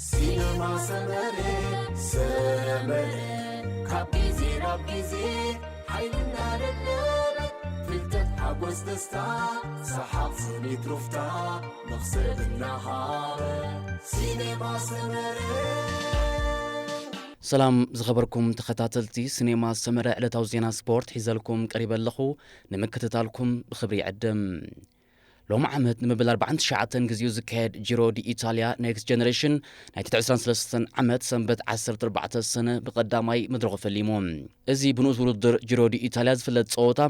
ሲነማ ሰመረ፣ ሰመረ፣ ካብ ግዜ ናብ ግዜ ሓይልና ለበበ፣ ፍልጠት፣ ሓጎስ፣ ደስታ፣ ሰሓቕ፣ ስኒት፣ ሩፍታ፣ መኽሰብ እናሃበ። ሲነማ ሰመረ። ሰላም ዝኸበርኩም ተኸታተልቲ ሲኔማ ሰመረ፣ ዕለታዊ ዜና ስፖርት ሒዘልኩም ቀሪበ ኣለኹ። ንምክትታልኩም ብኽብሪ ይዕድም። ሎሚ ዓመት ንመበል ኣርባዓን ትሽዓተን ግዜኡ ዝካየድ ጂሮ ዲ ኢታልያ ኔክስት ጀነሬሽን ናይቲ ዕስራን ሰለስተን ዓመት ሰንበት ዓሰርተ ኣርባዕተ ሰነ ብቐዳማይ መድረኹ ፈሊሙ። እዚ ብንኡስ ውድድር ጂሮ ዲ ኢታልያ ዝፍለጥ ጸወታ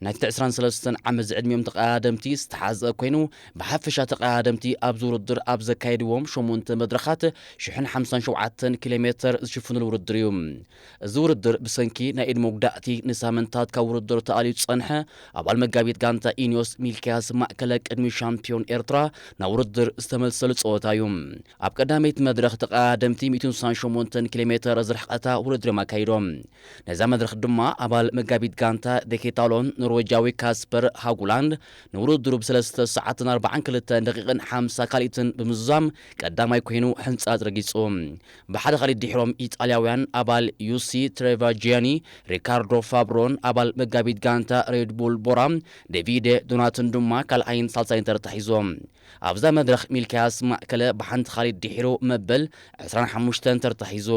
ናይቲ ዕስራን ሰለስተን ዓመት ዝዕድሚኦም ተቐዳደምቲ ዝተሓዘ ኮይኑ፣ ብሓፈሻ ተቐዳደምቲ ኣብዚ ውድድር ኣብ ዘካየድዎም ሸሞንተ መድረኻት ሽሕን ሓምሳን ሸውዓተን ኪሎ ሜተር ዝሽፍኑሉ ውድድር እዩ። እዚ ውድድር ብሰንኪ ናይ ኢድ መጉዳእቲ ንሳምንታት ካብ ውድድር ተኣልዩ ዝጸንሐ ኣባል መጋቢት ጋንታ ኢኒዮስ ሚልክያስ ማእከለ ቅድሚ ሻምፒዮን ኤርትራ ናብ ውድድር ዝተመልሰሉ ጸወታ እዩ። ኣብ ቀዳመይቲ መድረኽ ተቐዳደምቲ ሚእትን ስሳን ሸሞንተን ኪሎ ሜተር ዝርሕቐታ ውድድር እዮም ኣካይዶም። ነዛ መድረኽ ድማ ኣባል መጋቢት ጋንታ ደኬታሎን ኖርዌጃዊ ካስፐር ሃጉላንድ ንውድድሩ ብሰለስተ ሰዓትን ኣርባዓን ክልተን ደቂቕን ሓምሳ ካልኢትን ብምዝዛም ቀዳማይ ኮይኑ ሕንጻጽ ረጊጹ። ብሓደ ካልኢት ድሒሮም ኢጣልያውያን ኣባል ዩሲ ትሬቫጂያኒ፣ ሪካርዶ ፋብሮን ኣባል መጋቢት ጋንታ ሬድ ቡል ቦራ ዴቪደ ዶናትን ድማ ካልኣይን ሳልሳይን ተርታ ሒዞም። ኣብዛ መድረኽ ሚልክያስ ማእከለ ብሓንቲ ካልኢት ድሒሩ መበል ዕስራን ሓሙሽተን ተርታ ሒዙ።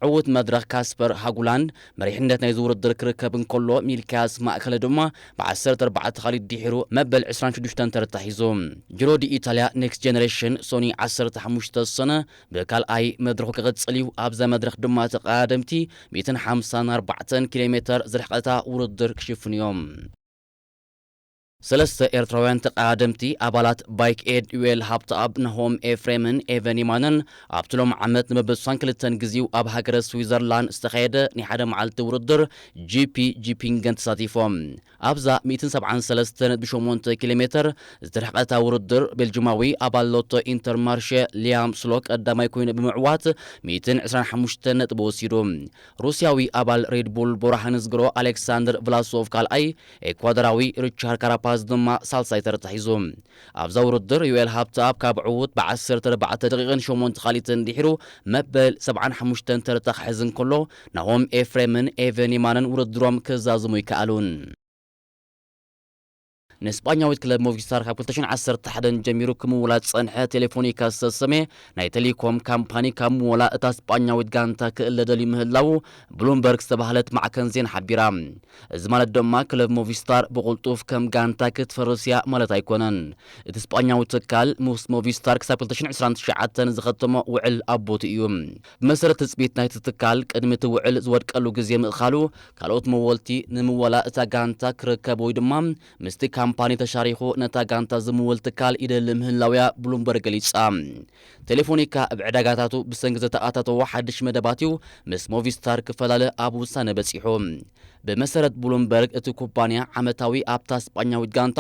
ዕዉት መድረኽ ካስፐር ሃጉላንድ መሪሕነት ናይዚ ውድድር ክርከብ እንከሎ፣ ሚልክያስ ማእከለ ድማ ብዓሰርተ ኣርባዕተ ካልኢት ድሒሩ መበል ዕስራን ሽዱሽተን ተርታ ሒዙ። ጂሮ ዲ ኢታልያ ኔክስት ጀነሬሽን ሶኒ ዓሰርተ ሓሙሽተ ሰነ ብካልኣይ መድረኹ ክቕጽል እዩ። ኣብዛ መድረኽ ድማ ተቐዳደምቲ ሚእትን ሓምሳን ኣርባዕተን ኪሎ ሜተር ዝርሕቐታ ውድድር ክሽፍኑ እዮም። ሰለስተ ኤርትራውያን ተቐዳደምቲ ኣባላት ባይክ ኤድ ዩኤል ሃብተኣብ፣ ናሆም ኤፍሬምን ኤቨን ይማነን ኣብቲ ሎሚ ዓመት ንመበል ስሳን ክልተን ግዜኡ ኣብ ሃገረ ስዊዘርላንድ ዝተኻየደ ናይ ሓደ መዓልቲ ውድድር ጂ ፒ ጂፒንገን ተሳቲፎም። ኣብዛ ሚእትን ሰብዓን ሰለስተን ነጥቢ ሸሞንተ ኪሎ ሜተር ዝተረሕቐታ ውድድር፣ ቤልጅማዊ ኣባል ሎቶ ኢንተርማርሸ ሊያም ስሎ ቀዳማይ ኮይኑ ብምዕዋት ሚእትን ዕስራን ሓሙሽተን ነጥቢ ወሲዱ። ሩስያዊ ኣባል ሬድ ቡል ቦራ ሃንዝግሮ ኣሌክሳንደር ቭላሶቭ ካልኣይ፣ ኤኳዶራዊ ሪቻርድ ካራፓዝ ድማ ሳልሳይ ተርታ ሒዙ። ኣብዛ ውድድር ዩኤል ሃብተኣብ ካብ ዕዉት ብዓሰርተ ኣርባዕተ ደቂቕን ሸሞንተ ካልኢትን ድሒሩ መበል ሰብዓን ሓሙሽተን ተርታ ክሕዝ እንከሎ፣ ናሆም ኤፍሬምን ኤቨን ይማነን ውድድሮም ክዛዝሙ ኣይከኣሉን። ንስጳኛዊት ክለብ ሞቪስታር ካብ ክልተ ሽሕን ዓሰርተ ሓደን ጀሚሩ ክምውላ ዝጸንሐ ቴሌፎኒካ ዝተሰመየ ናይ ቴሌኮም ካምፓኒ ካብ ምወላ እታ ስጳኛዊት ጋንታ ክእለ ደልዩ ምህላዉ ብሉምበርግ ዝተባህለት ማዕከን ዜና ሓቢራ። እዚ ማለት ድማ ክለብ ሞቪስታር ብቕልጡፍ ከም ጋንታ ክትፈርስ እያ ማለት ኣይኮነን። እቲ ስጳኛዊ ትካል ምስ ሞቪስታር ክሳብ ክልተ ሽሕን ዕስራን ትሽዓተን ዝኸተሞ ውዕል ኣብ ቦትኡ እዩ። ብመሰረት ትጽቢት ናይቲ ትካል፣ ቅድሚ እቲ ውዕል ዝወድቀሉ ግዜ ምእኻሉ፣ ካልኦት መወልቲ ንምወላ እታ ጋንታ ክርከቡ ወይ ድማ ምስቲ ካምፓኒ ተሻሪኹ ነታ ጋንታ ዝምውል ትካል ይደሊ ምህላውያ ብሉምበርግ ገሊጻ። ቴሌፎኒካ ኣብ ዕዳጋታቱ ብሰንኪ ዘተኣታተዎ ሓድሽ መደባት እዩ ምስ ሞቪስታር ክፈላለ ኣብ ውሳነ በጺሑ። ብመሰረት ብሉምበርግ፣ እቲ ኩባንያ ዓመታዊ ኣብታ ስጳኛዊት ጋንታ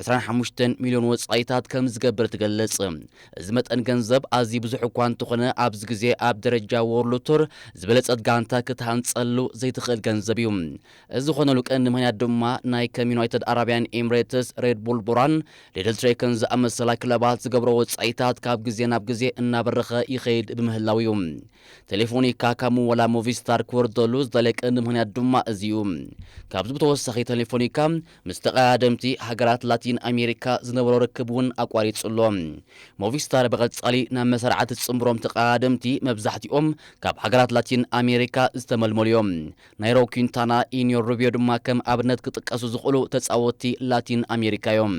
ዕስራን ሓሙሽተን ሚልዮን ወጻኢታት ከም ዝገብር ትገልጽ። እዚ መጠን ገንዘብ ኣዝዩ ብዙሕ እኳ እንተኾነ፣ ኣብዚ ግዜ ኣብ ደረጃ ወርልድ ቱር ዝበለጸት ጋንታ ክትሃንጸሉ ዘይትኽእል ገንዘብ እዩ። እዚ ዝኾነሉ ቀንዲ ምኽንያት ድማ ናይ ከም ዩናይትድ ኣረብያን ኤምሬትስ፣ ሬድ ቡል ቦራን ሊድል ትሬክን ዝኣመሰላ ክለባት ዝገብሮ ወጻኢታት ካብ ግዜ ናብ ግዜ እናበረኸ ይኸይድ ብምህላው እዩ። ቴሌፎኒካ ካብ ምወላ ሞቪስታር ክወርደሉ ዝደለየ ቀንዲ ምኽንያት ድማ እዚ እዩ። ካብዚ ብተወሳኺ ቴሌፎኒካ ምስ ተቐዳደምቲ ሃገራት ላቲን ኣሜሪካ ዝነበሮ ርክብ እውን ኣቋሪጹ ኣሎ። ሞቪስታር ብቐጻሊ ናብ መሰርዓት ዝጽንብሮም ተቐዳደምቲ መብዛሕትኦም ካብ ሃገራት ላቲን ኣሜሪካ ዝተመልመሉ እዮም። ናይሮ ኲንታና፣ ኢንዮ ሩብዮ ድማ ከም ኣብነት ክጥቀሱ ዝኽእሉ ተጻወትቲ ላቲን ኣሜሪካ እዮም።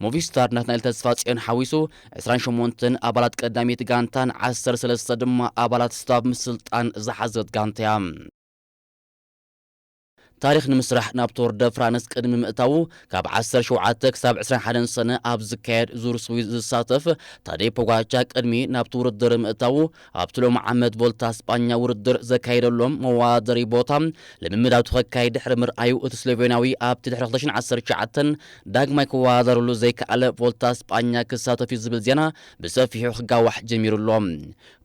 ሞቪስታር ናትናኤል ተስፋጽዮን ሓዊሱ ዕስራን ሸሞንተን ኣባላት ቀዳሚት ጋንታን ዓሰርተ ሰለስተ ድማ ኣባላት ስታፍ ምስልጣን ዝሓዘት ጋንታ እያ። ታሪኽ ንምስራሕ ናብ ቶር ደ ፍራንስ ቅድሚ ምእታዉ፣ ካብ ዓሰርተ ሸውዓተ ክሳብ ዕስራን ሓደን ሰነ ኣብ ዝካየድ ዙር ስዊዝ ዝሳተፍ ታዴ ፖጋቻ፣ ቅድሚ ናብቲ ውድድር ምእታዉ፣ ኣብቲ ሎሚ ዓመት ቮልታ ስጳኛ ውድድር ዘካየደሎም መወዳደሪ ቦታ ልምምዳቱ ከካይድ ድሕሪ ምርኣዩ፣ እቲ ስሎቬንያዊ ኣብቲ ድሕሪ ክልተ ሽሕን ዓሰርተ ትሽዓተን ዳግማይ ክወዳደረሉ ዘይከኣለ ቮልታ ስጳኛ ክሳተፍ እዩ ዝብል ዜና ብሰፊሑ ክጋዋሕ ጀሚሩ ኣሎ።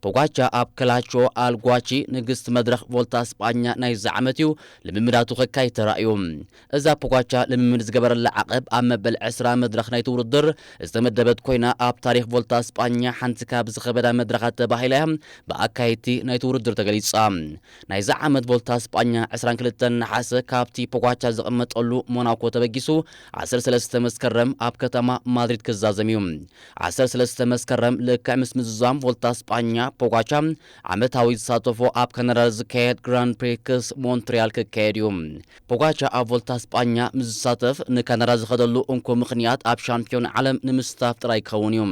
ፖጋቻ ኣብ ክላቾ ኣልጓቺ፣ ንግስቲ መድረኽ ቮልታ ስጳኛ ናይዚ ዓመት እዩ፣ ልምምዳቱ ክካይድ ተራእዩ። እዛ ፖጋቻ ልምምድ ዝገበረላ ዓቐብ ኣብ መበል ዕስራ መድረኽ ናይቲ ውድድር ዝተመደበት ኮይና፣ ኣብ ታሪኽ ቮልታ ስጳኛ ሓንቲ ካብ ዝኸበዳ መድረኻት ተባሂላ እያ ብኣካየድቲ ናይቲ ውድድር ተገሊጻ። ናይዚ ዓመት ቮልታ ስጳኛ ዕስራን ክልተን ነሓሰ ካብቲ ፖጋቻ ዝቕመጠሉ ሞናኮ ተበጊሱ ዓሰርተ ሰለስተ መስከረም ኣብ ከተማ ማድሪድ ክዛዘም እዩ። ዓሰርተ ሰለስተ መስከረም ልክዕ ምስ ምዝዛም ቮልታ ስጳኛ ፖጋቻ ዓመታዊ ዝሳተፎ ኣብ ካናዳ ዝካየድ ግራንድ ፕሪክስ ሞንትሪያል ክካየድ እዩ። ፖጋቻ ኣብ ቮልታ ስጳኛ ምስ ዝሳተፍ ንካናዳ ዝኸደሉ እንኮ ምኽንያት ኣብ ሻምፒዮን ዓለም ንምስታፍ ጥራይ ክኸውን እዩ።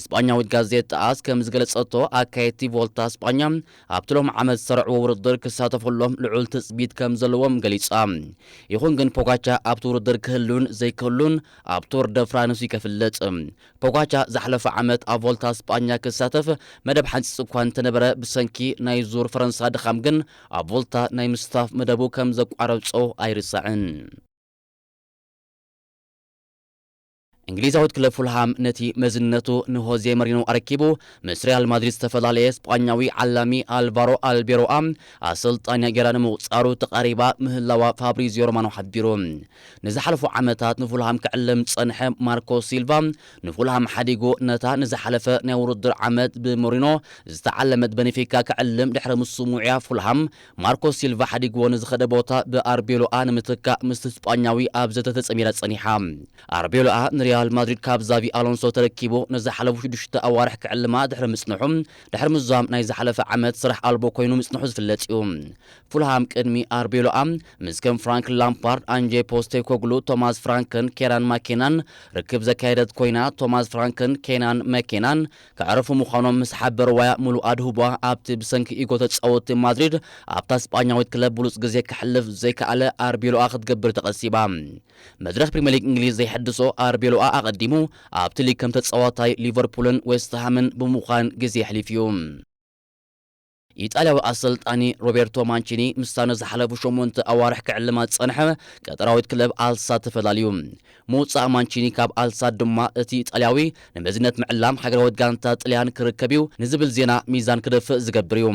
ስጳኛዊት ጋዜጣ ኣስ ከም ዝገለጸቶ ኣካየድቲ ቮልታ ስጳኛ ኣብቲ ሎም ዓመት ዝሰርዕዎ ውድድር ክሳተፈሎም ልዑል ትጽቢት ከም ዘለዎም ገሊጻ። ይኹን ግን ፖጋቻ ኣብቲ ውድድር ክህሉን ዘይክህሉን ኣብ ቱር ደ ፍራንስ እዩ ከፍለጥ። ፖጋቻ ዝሓለፈ ዓመት ኣብ ቮልታ ስጳኛ ክሳተፍ መደብ ሓንጺጽ እኳ እንተነበረ፣ ብሰንኪ ናይ ዙር ፈረንሳ ድኻም ግን ኣብ ቮልታ ናይ ምስታፍ መደቡ ከም ዘቋረጾ ኣይርሳዕን። እንግሊዛዊት ክለብ ፉልሃም ነቲ መዝነቱ ንሆዜ መሪኖ ኣረኪቡ ምስ ሪያል ማድሪድ ዝተፈላለየ ስጳኛዊ ዓላሚ ኣልቫሮ ኣልቤሮኣ ኣሰልጣኛ ጌራ ንምቑጻሩ ተቓሪባ ምህላዋ ፋብሪዚዮ ሮማኖ ሓቢሩ። ንዝሓለፉ ዓመታት ንፉልሃም ክዕለም ዝጸንሐ ማርኮ ሲልቫ ንፉልሃም ሓዲጉ ነታ ንዝሓለፈ ናይ ውድድር ዓመት ብሞሪኖ ዝተዓለመት በኔፊካ ክዕልም ድሕሪ ምስምዑያ ፉልሃም ማርኮ ሲልቫ ሓዲግዎ ንዝኸደ ቦታ ብኣርቤሎኣ ንምትካእ ምስቲ ስጳኛዊ ኣብ ዘተ ተጸሚዳ ጸኒሓ። ኣርቤሎኣ ንሪያል ማድሪድ ካብ ዛቪ ኣሎንሶ ተረኪቡ ንዝሓለፉ ሽዱሽተ ኣዋርሕ ክዕልማ ድሕሪ ምጽንሑ፣ ድሕሪ ምዛም ናይ ዝሓለፈ ዓመት ስራሕ ኣልቦ ኮይኑ ምጽንሑ ዝፍለጥ እዩ። ፉልሃም ቅድሚ ኣርቤሎኣ ምስ ከም ፍራንክ ላምፓርድ፣ ኣንጄ ፖስቴኮግሉ፣ ቶማስ ፍራንክን ኬራን ማኬናን ርክብ ዘካየደት ኮይና፣ ቶማስ ፍራንክን ኬናን ማኬናን ከዕረፉ ምዃኖም ምስ ሓበርዋያ፣ ምሉእ ኣድህቦኣ ኣብቲ ብሰንኪ ኢጎ ተጻወትቲ ማድሪድ ኣብታ ስጳኛዊት ክለብ ብሉጽ ግዜ ከሕልፍ ዘይከኣለ ኣርቤሎኣ ክትገብር ተቐሲባ። መድረኽ ፕሪምየር ሊግ እንግሊዝ ዘይሐድሶ ኣርቤሎኣ ኣቐዲሙ ኣብቲ ሊግ ከም ተጻዋታይ ሊቨርፑልን ዌስትሃምን ብምዃን ግዜ የሕሊፉ እዩ። ኢጣልያዊ ኣሰልጣኒ ሮቤርቶ ማንቺኒ ምስታ ንዝሓለፉ ሸሞንተ ኣዋርሕ ክዕልማ ዝጸንሐ ቀጠራዊት ክለብ ኣልሳድ ተፈላልዩ። ምውጻእ ማንቺኒ ካብ ኣልሳድ ድማ እቲ ኢጣልያዊ ንመዝነት ምዕላም ሃገራዊት ጋንታ ጥልያን ክርከብ እዩ ንዝብል ዜና ሚዛን ክደፍእ ዝገብር እዩ።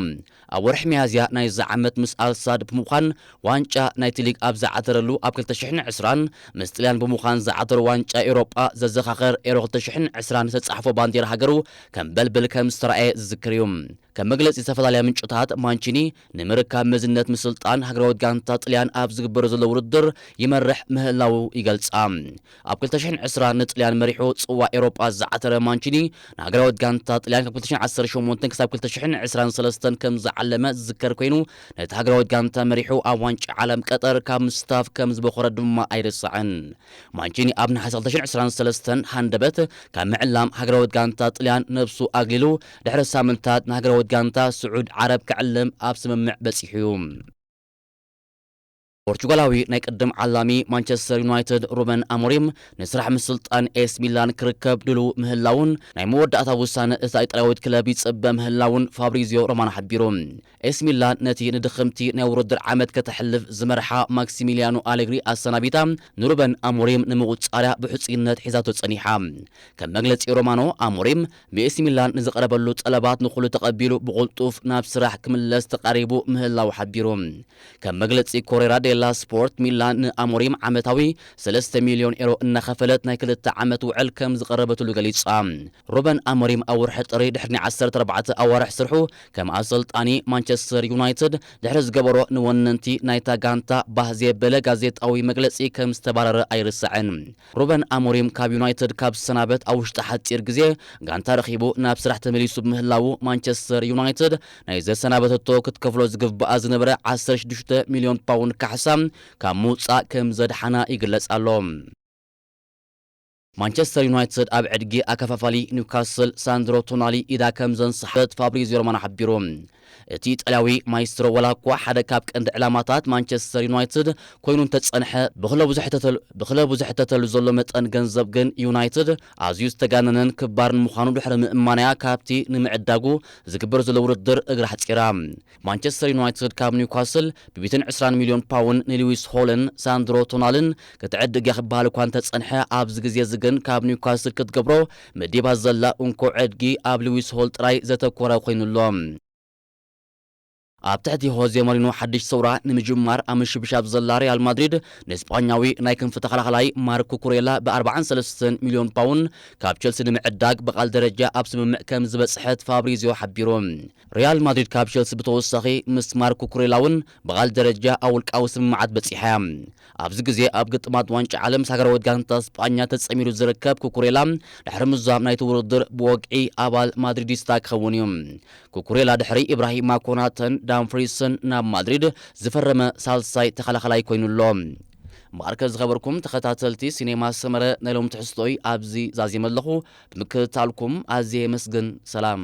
ኣብ ወርሒ ሚያዝያ ናይዚ ዓመት ምስ ኣልሳድ ብምዃን ዋንጫ ናይቲ ሊግ ኣብ ዝዓተረሉ ኣብ ክልተ ሽሕን ዕስራን ምስ ጥልያን ብምዃን ዝዓተሩ ዋንጫ ኤውሮጳ ዘዘኻኸር ኤሮ ክልተ ሽሕን ዕስራን ዝተጻሕፎ ባንዴራ ሃገሩ ከም በልብል ከም ዝተራእየ ዝዝክር እዩ። ከም መግለጺ ዝተፈላለያ ምንጭታት፣ ማንቺኒ ንምርካብ መዝነት ምስልጣን ሃገራዊት ጋንታ ጥልያን ኣብ ዝግበር ዘሎ ውድድር ይመርሕ ምህላዉ ይገልጻ። ኣብ ክልተ ሽሕን ዕስራን ንጥልያን መሪሑ ጽዋ ኤውሮጳ ዝዓተረ ማንቺኒ፣ ንሃገራዊት ጋንታ ጥልያን ካብ ክልተ ሽሕን ዓሰርተ ሸሞንተን ክሳብ ክልተ ሽሕን ዕስራን ሰለስተን ከም ዝዓለመ ዝዝከር ኮይኑ፣ ነቲ ሃገራዊት ጋንታ መሪሑ ኣብ ዋንጫ ዓለም ቀጠር ካብ ምስታፍ ከም ዝበኾረ ድማ ኣይርሳዕን። ማንቺኒ ኣብ ነሓሰ ክልተ ሽሕን ዕስራን ሰለስተን ሃንደበት ካብ ምዕላም ሃገራዊት ጋንታ ጥልያን ነብሱ ኣግሊሉ፣ ድሕሪ ሳምንታት ንሃገራዊት ጋንታ ስዑድ ዓረብ ክዕልም ኣብ ስምምዕ በጺሑ እዩ። ፖርቹጋላዊ ናይ ቅድም ዓላሚ ማንቸስተር ዩናይትድ ሩበን ኣሞሪም ንስራሕ ምስልጣን ኤስ ሚላን ክርከብ ድሉው ምህላውን ናይ መወዳእታ ውሳነ እታ ኢጣልያዊት ክለብ ይጽበ ምህላውን ፋብሪዚዮ ሮማኖ ሓቢሩ። ኤስ ሚላን ነቲ ንድኽምቲ ናይ ውድድር ዓመት ከተሕልፍ ዝመርሓ ማክሲሚሊያኖ ኣሌግሪ ኣሰናቢታ፣ ንሩበን ኣሞሪም ንምቁጻርያ ብሕጹይነት ሒዛቶ ጸኒሓ። ከም መግለጺ ሮማኖ፣ ኣሞሪም ብኤሲ ሚላን ንዝቐረበሉ ጠለባት ንኹሉ ተቐቢሉ ብቕልጡፍ ናብ ስራሕ ክምለስ ተቓሪቡ ምህላው ሓቢሩ። ከም መግለጺ ኮሬራ ዴላ ስፖርት፣ ሚላን ንኣሞሪም ዓመታዊ ሰለስተ ሚልዮን ኤሮ እናኸፈለት ናይ ክልተ ዓመት ውዕል ከም ዝቐረበትሉ ገሊጻ። ሩበን ኣሞሪም ኣብ ወርሒ ጥሪ ድሕሪ ናይ ዓሰርተ ኣርባዕተ ኣዋርሕ ስርሑ ከም ኣሰልጣኒ ማንቸስተር ዩናይትድ ድሕሪ ዝገበሮ ንወነንቲ ናይታ ጋንታ ባህ ዘየበለ ጋዜጣዊ መግለጺ ከም ዝተባረረ ኣይርሳዕን። ሩበን ኣሞሪም ካብ ዩናይትድ ካብ ዝሰናበት ኣብ ውሽጢ ሓጺር ግዜ ጋንታ ረኺቡ ናብ ስራሕ ተመሊሱ ብምህላዉ ማንቸስተር ዩናይትድ ናይ ዘሰናበተቶ ክትከፍሎ ዝግብኣ ዝነበረ ዓሰርተ ሽዱሽተ ሚልዮን ፓውንድ ካሕሳ ካብ ምውጻእ ከም ዘድሓና ይግለጽ ኣሎ። ማንቸስተር ዩናይትድ ኣብ ዕድጊ ኣከፋፋሊ ኒውካስል ሳንድሮ ቶናሊ ኢዳ ከም ዘንሰሓበት ፋብሪዚዮ ሮማኖ ሓቢሩ። እቲ ኢጣልያዊ ማይስትሮ ዋላ እኳ ሓደ ካብ ቀንዲ ዕላማታት ማንቸስተር ዩናይትድ ኮይኑ እንተጸንሐ፣ ብክለቡ ዝሕተተሉ፣ ብክለቡ ዝሕተተሉ ዘሎ መጠን ገንዘብ ግን ዩናይትድ ኣዝዩ ዝተጋነነን ክባርን ምዃኑ ድሕሪ ምእማንያ ካብቲ ንምዕዳጉ ዝግበር ዘሎ ውድድር እግራ ኣሕጺራ። ማንቸስተር ዩናይትድ ካብ ኒውካስል ብሚእትን ዕስራን ሚልዮን ፓውንድ ንሉዊስ ሆልን ሳንድሮ ቶናልን ክትዕድግ እያ ክበሃል እኳ እንተጸንሐ፣ ኣብዚ ግዜ እዚ ግን ካብ ኒውካስል ክትገብሮ መዲባ ዘላ እንኮ ዕድጊ ኣብ ሉዊስ ሆል ጥራይ ዘተኮረ ኮይኑ ኣሎ። ኣብ ትሕቲ ሆዜ ሞሪኖ ሓድሽ ሰውራ ንምጅማር ኣብ ምሽብሻብ ዘላ ሪያል ማድሪድ፣ ንስጳኛዊ ናይ ክንፊ ተኸላኸላይ ማርክ ኩኩሬላ ብ43 ሚልዮን ፓውንድ ካብ ቸልሲ ንምዕዳግ ብቓል ደረጃ ኣብ ስምምዕ ከም ዝበጽሐት ፋብሪዚዮ ሓቢሩ። ሪያል ማድሪድ ካብ ቸልሲ ብተወሳኺ ምስ ማርክ ኩኩሬላ እውን ብቓል ደረጃ ኣብ ውልቃዊ ስምምዓት በጺሓ እያ። ኣብዚ ግዜ ኣብ ግጥማት ዋንጫ ዓለም ምስ ሃገራዊት ጋንታ ስጳኛ ተጸሚሩ ዝርከብ ኩኩሬላ፣ ድሕሪ ምዛም ናይቲ ውድድር ብወግዒ ኣባል ማድሪዲስታ ክኸውን እዩ። ኩኩሬላ ድሕሪ ኢብራሂማ ኮናተን ዳምፍሪስን ናብ ማድሪድ ዝፈረመ ሳልሳይ ተኸላኸላይ ኮይኑ ኣሎ። እምበኣርከ ዝኸበርኩም ተኸታተልቲ ሲኔማ ሰመረ፣ ናይ ሎም ትሕዝቶይ ኣብዚ ዛዚመ ኣለኹ። ብምክትታልኩም ኣዝየ የመስግን። ሰላም።